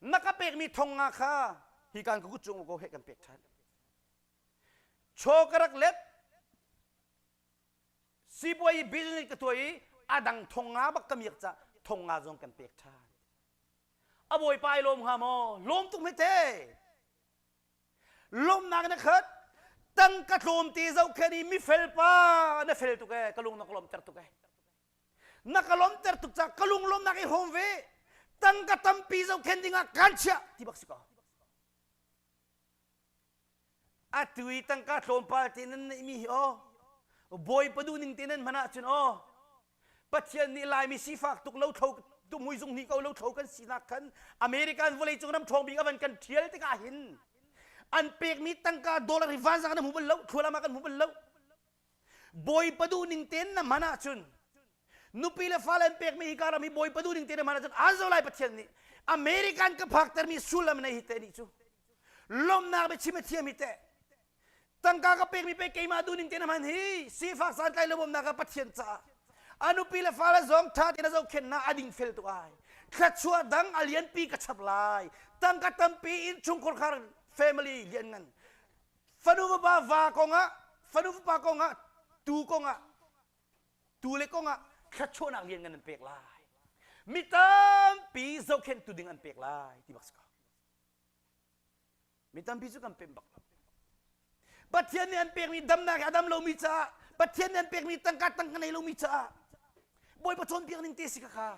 na ka pekmi thong nga kha hi kan ka kut cung ko he kan pek ṭhan Chaw ka rak let. Sipuai i business ka tuah i a dang thong nga bak ka miak ca thong nga zong kan pek ṭhan. A bawipa ai lawm hnga maw? Lawm tuk hme te. Lawmnak na khat. Tangka tlawmte zohkhen i mifel pa na fel tuk ee ka lung na ka lawmter tuk ee. Na ka lawmter tuk ca ka lung lawmnak i hrawm ve. Tangka tampi zohkhen dingah kaan chiah ti bak si ko. Atu i tangka tlawmpal te nan neihmi hi aw Bawipa duhning te nan hman ahcun aw Pathian nih Laimi sifak tuk lo thlo tumui zung hnih ko lo thlo kan sinak khan American vawleicung ram ṭhawng bik a van kan ṭhial tikah hin an pekmi tangka dollar hi vanzang na hmu bal lo thlualam ah kan hmu bal lo Bawipa duhning tein na hman ahcun nupi le fale an pekmi hi ka ram hi Bawipa duhning tein na hman ahcun aan zo lai Pathian nih American ka phaktermi sullam nei hi te nih cu lawmnak biachim a thiam hi teh tangka ka pekmi pe keimah duhning tein a hman hi sifak santlai lo bawmnak ah Pathian caah a nupi le fale zong ṭha tein a zohkhenhnak a ding fel tuk ai thluachuah dang a lianpi ka chap lai tangka tampi in chungkhar khar family lian ngan fanu fapa va kongah fanu fapa kongah tu kongah tu le kongah thluachuahnak lian ngan an pek lai mi tampi zohkhenhtu ding an pek lai ti bak si ko mi tampi cu kan pem bak lo Pathian nih an pekmi damnak a dam lomi caah Pathian nih an pekmi tangka tangka nei lomi caah Bawipa cawnpiak ning te si ka kha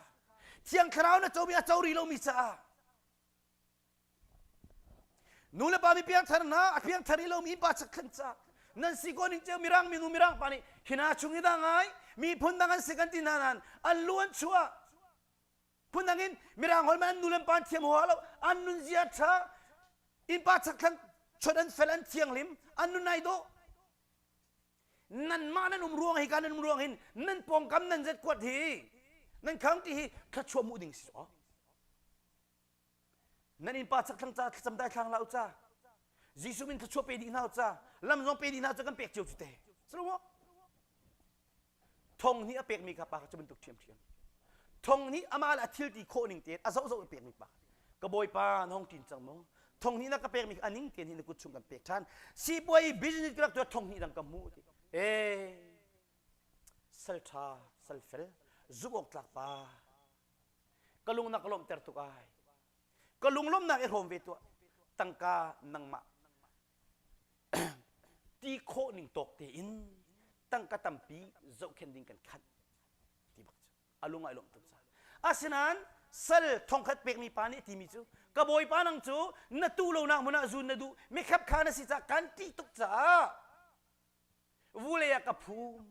Thiang Thlarau na comi a co rih lomi caah Nu le pa mi piangthar hna a piangthar rih lomi pa chakthlan ca nan si ko ning ceu mirang minu mirang pa nih hina chung i dah ngai miphun dang an si kan ti hna nain an lu an chuah phundang in mirang holh man an nu le pa an thiam hoa lo an nunzia ṭha innpa chakthlang chot an fel an thianghlim an nun ai dawh nanmah nan um ruang hi ka nan um ruang hin nan pawngkam nan zet kuat hi nan county hi thluachuah hmuh ding si Nan innpa chakthlang ca thlacam dai thlang hlah u ca. Jesuh min thluachuah pe dih hna u ca. Lam zong pe dih hna cu kan pek cio cu te. Silo maw? Thong nih a pekmi kha pa kha cu bantuk ṭhiamṭhiam. Thong nih amah le a thil ti khawh ning tein a zohzoh a pekmi pa. Ka bawipa na hong ṭin cang maw? Thong hnih na ka pekmi kha a ning tein hi na kut chung kan pek ṭhan. Sipuai business ka rak tuah thong hnih dang ka hmu ti. Ee, sal ṭha, sal fel, zumh awk tlak pa. Ka lung na ka lawmhter tuk ai. Ka lunglawmhnak i hrawm ve tuah. Tangka nangmah ti khawh ning tawk tein tangka tampi zohkhenh ding kan khanh ti bak cu a lung ai lawmh tuk caah. Asinain sal thongkhat pekmi pa nih a timi cu ka bawipa nang cu na tu lonak hmun ah zun na duh mikhap kha na si caah kan ṭih tuk caah vulei ah ka phum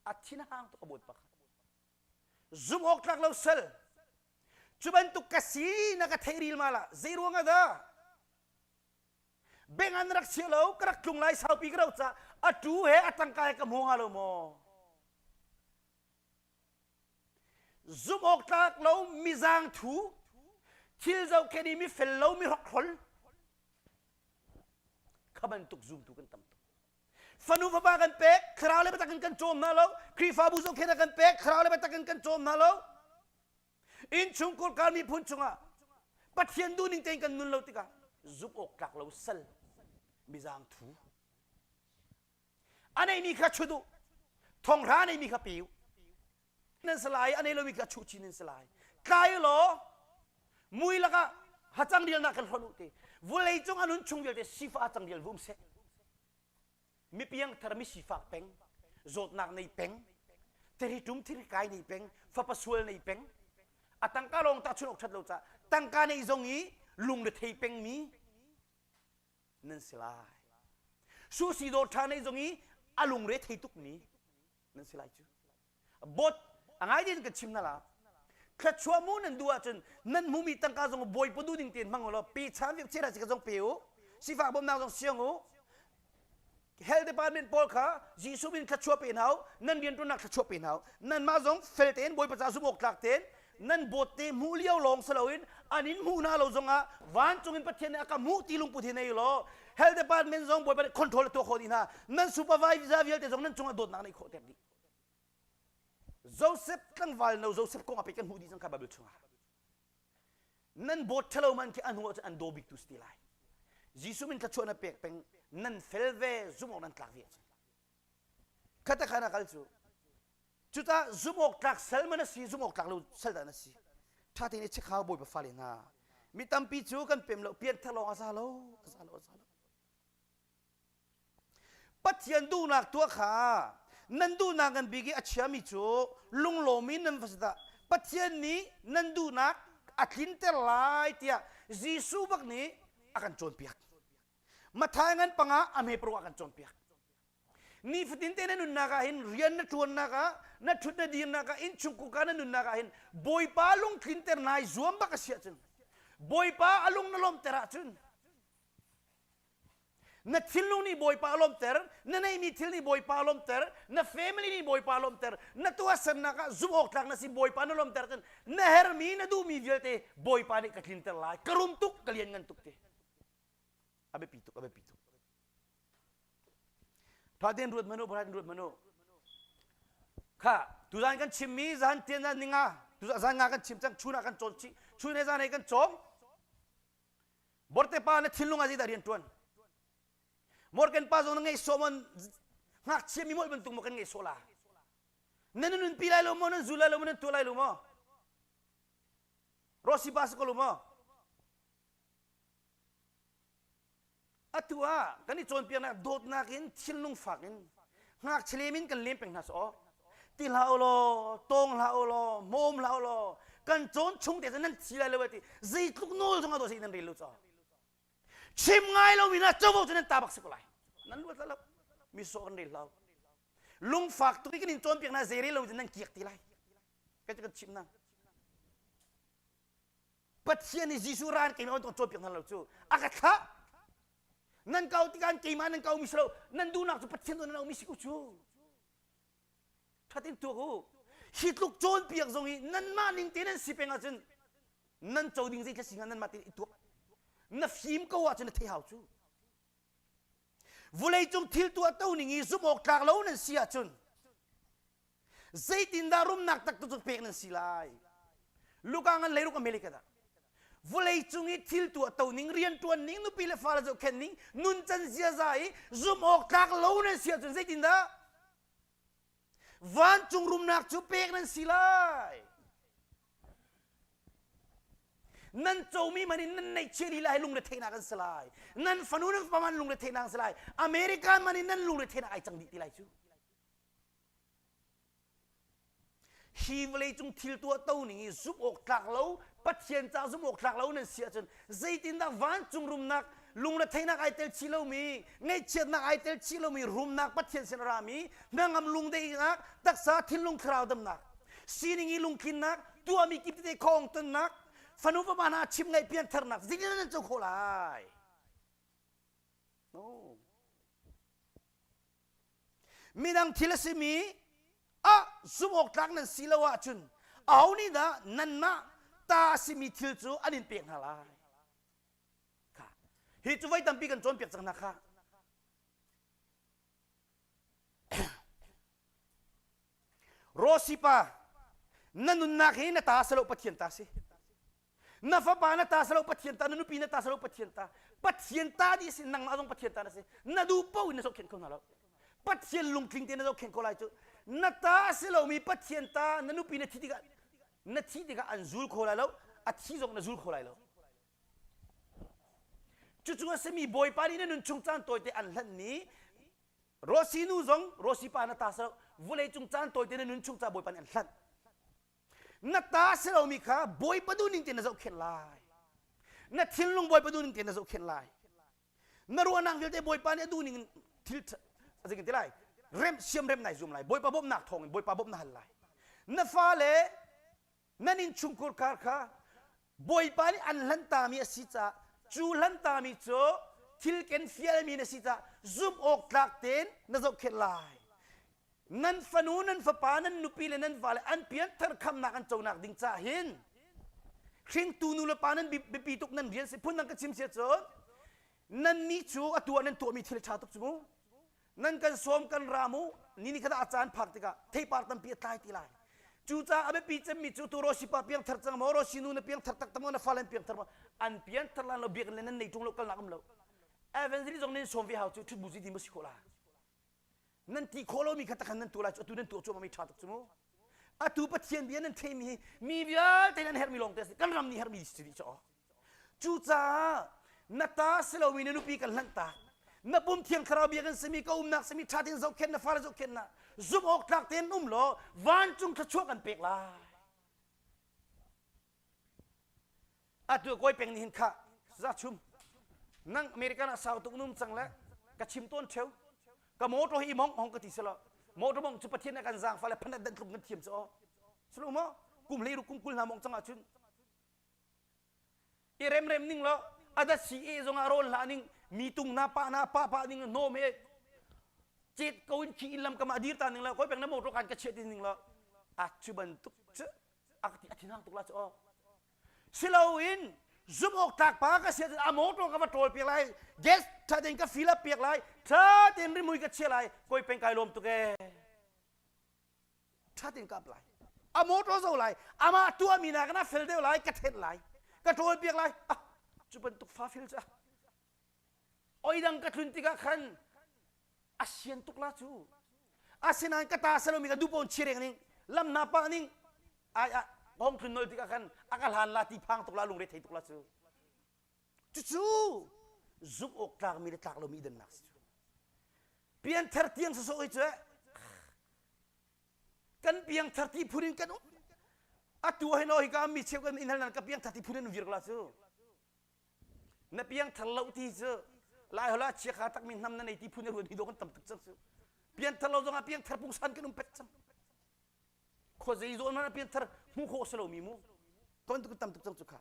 a thin a hang tuk a bawipa kha Zumh awk tlak lo sal. Cu bantuk ka si na ka theih ril ma la zei ruang ah dah beng an rak chia lo ka rak tlung lai saupi ka ro ca a tu he a tangka he ka hmu hnga lo maw zumh awk tlak lo mizang thu thil zohkhen i mi fel lo mi hrokhrol kha bantuk zumtu kan tam tuk Fanu fapa kan pek, thlarau le biatak in kan cawm hna lo. Khrihfabu zohkhenh kan pek, thlarau le biatak in kan cawm hna lo. Innchungkhar kar miphun chungah Pathian duhning tein kan nun lo tikah zumh awk tlak lo sal mizang thu a neimi kha chut u thonghra a neimi kha pe u nan si lai a nei lomi kha chuh chin nan si lai tlai law mui lakah hacang rialnak kan hlonh u ti vulei cung a nun chung vialte sifa hacang rial vum seh mi piangthar mi sifak peng zawtnak nei peng thiri tum thiri kai nei peng fapa sual nei peng a tangka lawng ta chun ok that lo ca tangka nei zong i lungre thei peng mi nan si lai su si dawr tha nei zong i a lungre thei tuk mi nan si lai cu bot a ngai din kan chim na la thluachuah mu nan duh ahcun nan hmumi tangka zong bawipa duh ding tein hmang u law pe chan vek chera si ka zong pe u sifak bawmnak zong siang u. Health department pawl kha Jesuh min thluachuah pe hna u, nan rianṭuannak thluachuah pe hna u. Nanmah zong fel tein Bawipa ca zumh awk tlak tein nan bawt te hmuh lio lawng si loin an in hmuh hna lo zongah vancung in Pathian nih a ka hmuh ti lungput hi nei law health department zong Bawipa nih control a tuah khawh dih hna. Nan supervisor vialte zong nan cungah dawtnak neih khawh ter dih. Joseph tlangval no Joseph kong a pe kan hmuh dih cang kha Bible chungah. Nan bawt ṭhalo man khi a hnu ahcun an daw biktu si ti lai. Jesuh min thluachuah na pek peng nan fel ve zumh awk nan tlak ve ahcun. Khata khan a kal cu. Cuta zumh awk tlak sal man a si zumh awk tlak lo sal dah na si. Ṭha tein i check hau Bawipa fale hna. Mi tampi cu kan pem lo pianthar lawng a za lo a za lo a za lo. Pathian duhnak tuah kha nan duhnak ngan bik i a chiami cu lunglawm in nan va si dah. Pathian nih nan duhnak a tlinter lai tiah Jesuh bak nih a kan cawnpiak. Matthai ngan panga a hme paruk a kan cawnpiak. Nifatin te na nunnak ah hin rian na ṭuannak ah na ṭhut na dirnak ah innchungkhar ka na nunnak ah hin Bawipa lungtlinter nai zuam bak a si ahcun Bawipa a lung na lawmter ahcun Na thinlung nih Bawipa a lawmhter, na neihmi thil nih Bawipa a lawmhter, na family nih Bawipa a lawmhter, na tuahsernak ah zumh awk tlak na si Bawipa na lawmhter cun na hermi na duhmi vialte Bawipa nih ka tlinter lai. Ka rum tuk, ka lian ngan tuk ti. A biapi tuk, a biapi tuk. Tha tein ruat manu, tha tein ruat manu. Kha, tuzan kan chimmi zan tian zan ninga, tuzan zan nga kan chim cang, chun ah kan cawn chih, chun he zan he kan cawng. Borte pa na thinlung ah zeidah rian ṭuan? Morgan pa zong na ngeih sawh maw ngakchia mi molh bantuk maw kan ngeih sawh la? Nan nunpi lai lo maw nan zul lai lo maw nan tuah lai lo maw? Rossi pa si ko lo maw? Atu ah kan i cawnpiaknak dawtnak in thinlung fak in ngakchia lem in kan lem peng hna sawh. Ti hlah u law, tawng hlah u law, hmawm hlah u law, kan cawn chung te cu nan thi lai lo ti zeitluk nawl zong a dawh nan rel lo caw. Chim ngai lo mi hna covo cu nan ta bak si ko lai. Nan luat lo. Mi sawh kan rel hlah. Lungfak tuk i kan in cawnpiak hna zei rel lo nan kiak ti lai. Kan kan chim na. Pathian nih Jesuh ran keimah bantuk cawnpiak hna lo cu a ka thlah. Nan kau tikah keimah nan kau mi si lo. Nan duhnak cu Pathian duh nan auh mi si ko cu. Ṭhat in tuak u. Hi tluk cawnpiak zong hi nanmah ning te nan si peng ahcun nan co ding zeitluk si hnga nanmah tein i tuak. Na fim ko ahcun na thei hau cu. Vawleicung thil tuah to ning i zumh awk tlak lo nan si ahcun zeitindah rumnak taktak cu pek nan si lai? Luka ngan leiruk America dah. Vawleicung i thil tuah to ning, rianṭuan ning, nupi le fale zohkhenh ning, nuncan ziaza i zumh awk tlak lo nan si ahcun zeitindah vancung rumnak cu pek nan si lai? Nan comi man in nan neihchiah lila hi lungretheihnak an si lai. Nan fanu nan fapa man lungretheihnak an si lai. American man in nan lungretheihnak ai cang dih ti lai cu. Hi vawleicung thil tuah to ning i zumh awk tlak lo, Pathian ca zumh awk tlak lo nan si ahcun zeitindah vancung rumnak lungretheihnak ai tel chih lomi, ngaihchiatnak ai tel chih lomi rumnak Pathian sin a rami, hnangam lungdaihnak, taksa thinlung thlarau damnak, sining i lungtlinnak, tuahmi kip tete khawng tonnak, fanu fapa hna chim ngaih piantharnak zeitindah nan co khawh lai? No. Midang thil a simi ah zumh awk tlak nan si lo ahcun aho nih dah nanmah ta a simi thil cu an in pek hna lai? Kha. Hi cu voi tampi kan cawnpiak cang hna kha. Rosy pa, na nunnak hi na ta si lo Pathian ta si. Na fapa na ta si lo Pathian ta, na nupi na ta si lo Pathian ta. Pathian ta dih si, nangmah zong Pathian ta na si. Na duh paoh in na zohkhenh kho hna lo. Pathian lungtling te na zohkhenh ko lai cu. Na ta a si lomi Pathian ta na nupi na thi tikah na thi tikah an zul kho lai lo, a thi zong na zul kho lai lo. Cucu a simi Bawipa nih na nun chung caan tawite an hlanhmi Rosy nu zong Rosy pa na ta si lo vawleicung caan tawite na nun chung ca Bawipa nih an hlanh. Na ta si lomi kha Bawipa duhning tein na zohkhenh lai. Na thinlung Bawipa duhning tein na zohkhenh lai. Na ruahnak vialte Bawipa nih a duhning in thil zeitin ti lai rem siam rem nai zuam lai. Bawipa bawmhnak thawngin Bawipa bawmh na hal lai. Na fale nan innchungkhur khar kha Bawipa nih an hlantami a si caah cu hlantami cu thil ken fialmi na si caah. zumh awk tlak tein na zohkhenh lai. Nan fanu, nan fapa, nan nupi le nan vale an pianthar khamnak an conak ding caah hin hringtu nu le pa nan biapi tuk nan rian si phun dang ka chim sia cun nannih cu atu ah nan tuahmi thil ṭha tuk cu mu nan kan sawm kan ra mu ni ni khat ah a caan phak tikah theipar tampi a tlai ti lai cucaah a biapi cemmi cu tu Roshi pa piangthar cang maw Roshi nu na piangthar taktak maw na fale an piangthar maw an piangthar lan lo biakinn le nan nei ṭung lo kalnak um lo evangelist zong nan sawm ve hau cu ṭhut bu ti ma si khawh la nan ti khawh lomi kha takhan nan tuah lai cu atu nan tuah cuahmah mi ṭha tuk cu mu atu Pathian bia nan theimi hi mi vialte nan herhmi lawng te a si kan ram nih herhmi si dih cu Cucaah na ta si lomi na nupi kan hlanh tak. Na pum thiang thlarau bia kan simi ka umnak simi ṭha tein zohkhenh na fale zohkhenh na zumh awk tlak tein um law vancung thluachuah kan pek lai. Atu kawi peng nih hin kha za chum nang American ah sau tuk num cang le ka chim tawn theu ka motor hi mong hong ka ti selo motor mong cu pathian na kan zaang fa le phanat dan tluk kan thiam cu o sulu mo kum hlei ru kum kul hna mong cang ahcun i remrem ning law a dat si e zong ah rawl hlah ning mi tung na pa na pa pa ning hnawm he chet ko in khi in lam kam ah dir ta ning la koi peng na motor kan ka chiat ning la a chu bantuk chu a ti a thinhang tuk la chu o siloin zum awk tlak pa ka sia a motor ka va ṭawl piak lai gas tha tein ka fill up piak lai tha tein rimui ka chia lai koi peng kai lawm tuk e ṭha tein ka ap lai a motor zo lai amah tuahmi nakin a fel deuh lai ka thenh lai ka ṭawl piak lai ah cu bantuk fa fel cu oi dang ka tlun tikah khan a sian tuk la cu asinain ka ta salomi ka dupawn chireng ning lam na pah ning ai ah hong tlun nol tikah khan a ka hlan la ti phang tuk la lungre thei tuk la cu cucu zumh awk tlakmi le tlak lomi dannak si cu pianthar tiang sawsawh hi cu kan piangthar ti phun in kan um atu hin hika mi cheu kan in hal nan ka piangthar ti phun in vir la cu na piangthar lo ti cu lai hola chia kha takmi hnam na nei ti phun in ruan hi do kan tam tuk cang cu piangthar lo zongah piangthar pungsan kan um pet cang khuazei zawn hmanh ah pianthar hmuh khawh si lomi mu ton tuk tam tuk cang cu kha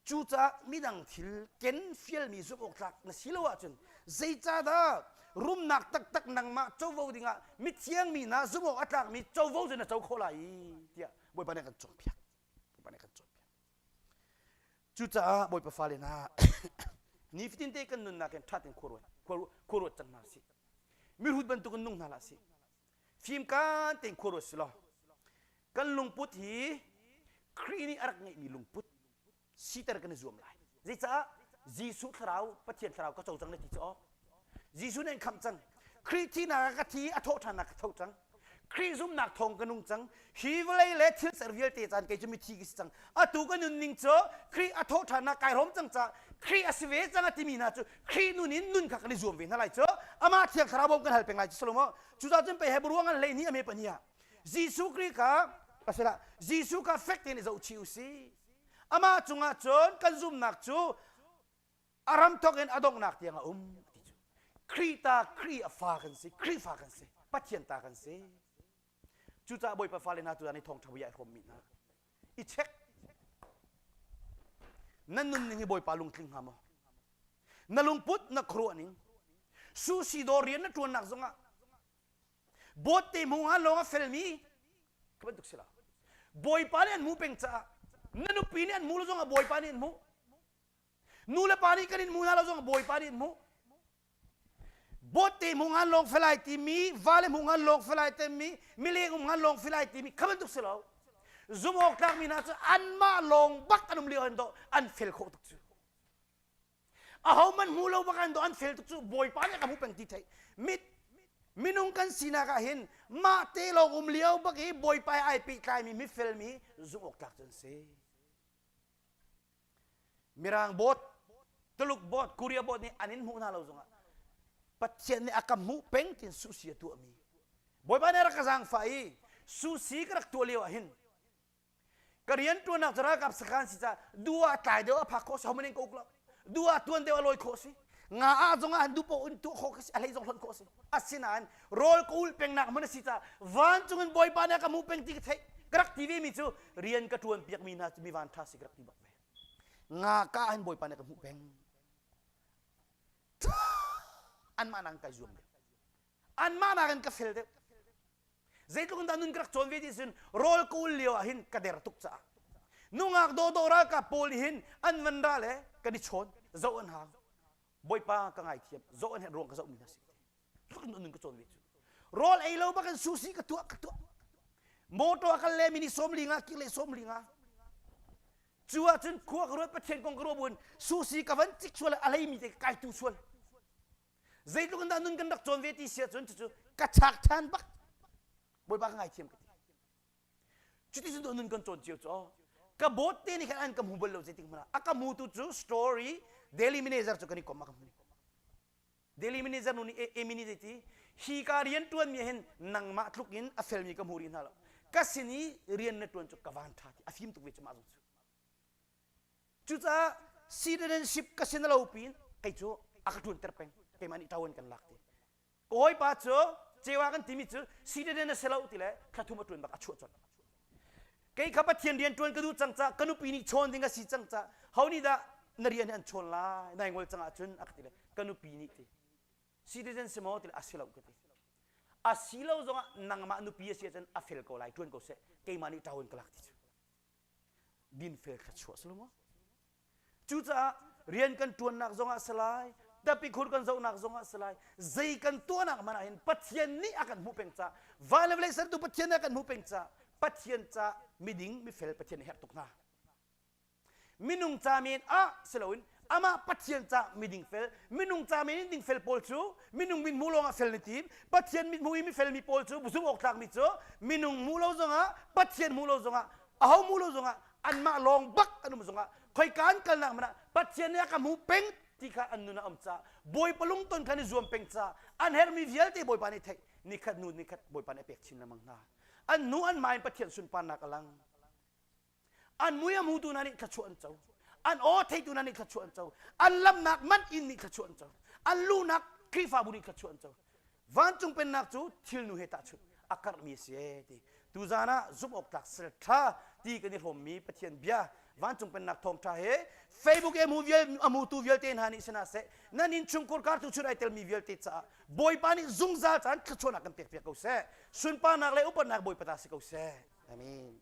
cucaah midang thil ken fialmi zumh awk tlak na si lo ahcun zeicahdah rumnak taktak nangmah covo dingah mithiang mi hna zumh awk a tlakmi covo cu na co khawh lai tiah Bawipa nih a kan cawnpiak Bawipa nih a kan cawnpiak cucaah Bawipa fale hna nifatin te kan nunnak hin ṭha tein khua ruat khua ruat cang hna sih mihrut bantukin nung hna hlah sih Fimkaan tein khua ruat si law kan lungput hi Khrih nih a rak ngeihmi lungput siter kan i zuam lai. Zeicah Jesuh thlarau Pathian thlarau ka co cang na ti cu aw. Jesuh nih an khamh cang. Khrih thihnak ah ka thi a thawh ṭhannak ka tho cang. Khrih zumhnak thawng ka nung cang. Hi vawlei le thil ser vialte caan kei cu mithi ka si cang. Atu ka nunning cu Khrih a thawh ṭhannak kai hrawm cang caah Khrih a si ve cang a timi hna cu Khrih nun in nun kha kan i zuam ve hna lai cu. Amah Thiang Thlarau bawm kan hal peng lai cu Salomo. Cucaah cun pei Hebrew an 12 a me pahnih ah Jesuh Khrih kha asila Jesuh kha fek tein i zohchih u sih. Amah cungah cun kan zumhnak cu a ram thawk in a donghnak tiang a um ti cu. Khrih ta Khrih a fa kan si, Khrihfa kan si, Pathian ta kan si. Cucaah Bawipa fale hna tuzan i thawngṭha bia i hrawmmi hna i check nan nunning hi Bawipa lungtling hnga maw? Na lungput na khuaruah ning sushi dawr rian na ṭuannak zongah bawt te hmu hnga lawng a felmi ka bantuk si lo Bawipa nih an hmuh peng caah na nupi nih an hmuh lo zongah Bawipa nih an hmuh nu le pa nih kan in hmu hna lo zongah Bawipa nih an hmuh Bawtte hmu ngan lawng felai timi, vale hmu ngan lawng felai timi, mileng um ngan lawng felai timi kha bantuk si lo. Zum awk tlakmi hna cu anmah lawng bak an um lio an dawh an fel khawh tuk cu. Aho man hmu lo bak an dawh an fel tuk cu Bawipa nih ka hmu peng ti theih. Mit minung kan sinak ah hin mah te lawng um lio bak i Bawipa he ai pehtlaimi mifelmi zumh awk tlak cu an si. Mirang boat, Tuluk boat, Korea boat nih an in hmuh hna lo zongah Pathian nih a ka hmuh peng tin sushi a tuahmi. Bawipa nih a rak ka zaangfah i sushi ka rak tuah lio ah hin ka rian ṭuannak cu ralkap sakhan si caah duh ah tlai deuh a phak khawh si homan in ka uk lo duh ah tuan deuh a lawi khawh si nga ah zongah han duh paoh in tuah khawh si a hlei zong hlonh khawh si asinain rawl ka ulh pengnak hmun a si caah vancung in Bawipa nih a ka hmuh peng ti ka theih ka rak ti ve mi cu rian ka ṭuan piak mi hna cu mi van ṭha si ka rak ti bak ve nga ka hin Bawipa nih a ka hmuh peng. Anmah nakin kai zuam deuh. Anmah nakin ka fel deuh. Zeitluk in dah nun ka rak cawn ve ti cun rawl ka ul lio ah hin ka der tuk caah nungak dawdawh ralkap pawl nih hin an van ra le kan i chawn zoh an hau. Bawipa ka ngaithiam zoh an herh ruang ka zoh mi hna si. Tluk in nun ka cawn ve cu. Rawl ei lo bak in sushi ka tuah ka tuah. Motor a kal le mini sawmli nga kir le sawmli nga. Cu ahcun khua ka ruat Pathian kong ka ruah buin sushi ka van cik sual a hlei mi te ka kai tu sual. Zeitluk in dah nun kan rak cawn ve ti si ahcun cucu ka chak ṭhan bak. Bawipa ka ngaithiam ka ti. Cuti cun nun kan cawn cio cu ka bawt te nih khan an ka hmu bal lo zeitik hmanh ah a ka hmutu cu story daily manager cu kan i kom a ka hmu. Daily manager nu nih Amy nih zeiti hi ka rian ṭuan mi hin nangmah tluk in a felmi ka hmu rih hna lo. Ka sin i rian na ṭuan cu ka van ṭha ti a fim tuk ve cu mah zong cu. Cucaah citizenship ka sin lo pin kei cu a ka ṭuanter peng keimah nih ṭawan kan lak ti. Ka hawipa cu cewa kan timi cu citizen a si lo ti le thla thum a ṭuan bak a chuah colh. Kei kha Pathian rian ṭuan ka duh cang ca ka nupi nih chawn ding a si cang ca ho nih dah na rian hi an chawn lai nai ngol cang ahcun a ka ti le ka nupi nih ti citizen si maw ti le a si lo ka ti. A si lo zongah nangmah nupi a si ahcun a fel ko lai ṭuan ko seh keimah nih ṭawan ka lak ti cu. Dinfel thluachuah si lo maw? Cucaah rian kan ṭuannak zongah si lai, tapikhur kan zohnak zongah si lai, zei kan tuahnak hmanh ah hin Pathian nih a kan hmuh peng caah, van le vawlei sertu Pathian nih a kan hmuh peng caah, Pathian ca miding mifel Pathian a herh tuk hna. Minung ca men ah si loin amah Pathian ca miding fel, minung ca men in dingfel pawl cu minung mit hmuh lawngah fel na tim, Pathian mit hmuh i mifel mi pawl cu zumh awk tlakmi cu minung hmuh lo zongah Pathian hmuh lo zongah aho hmuh lo zongah anmah lawng bak an um zongah khoika an kalnak hmanh ah Pathian nih a ka hmu peng ti kha an nun a um caah Bawipa lungton kha an i zuam peng caah an herhmi vialte Bawipa nih theih nikhat hnu nikhat Bawipa nih a pek chin lengmang hna an hnu an mah in Pathian sunparnak a lang an mui a hmutu hna nih thluachuah an co an aw theitu hna nih thluachuah an co an lamnak man inn nih thluachuah an co an lunak Khrihfabu nih thluachuah an co vancung pennak cu thilnu he tahchunh a karhmi a si ee ti tuzan ah zumh awk tlak sal ṭha ti kan i hrawmmi Pathian bia vancung pennak thawngṭha he Facebook i a hmu vial a hmutu vialte hna nih sinah seh nan innchungkhar kartu chun ai telmi vialte caah Bawipa nih zungzal caan thluachuahnak kan pek piak ko seh sunparnak le upatnak Bawipa ta si ko seh amen.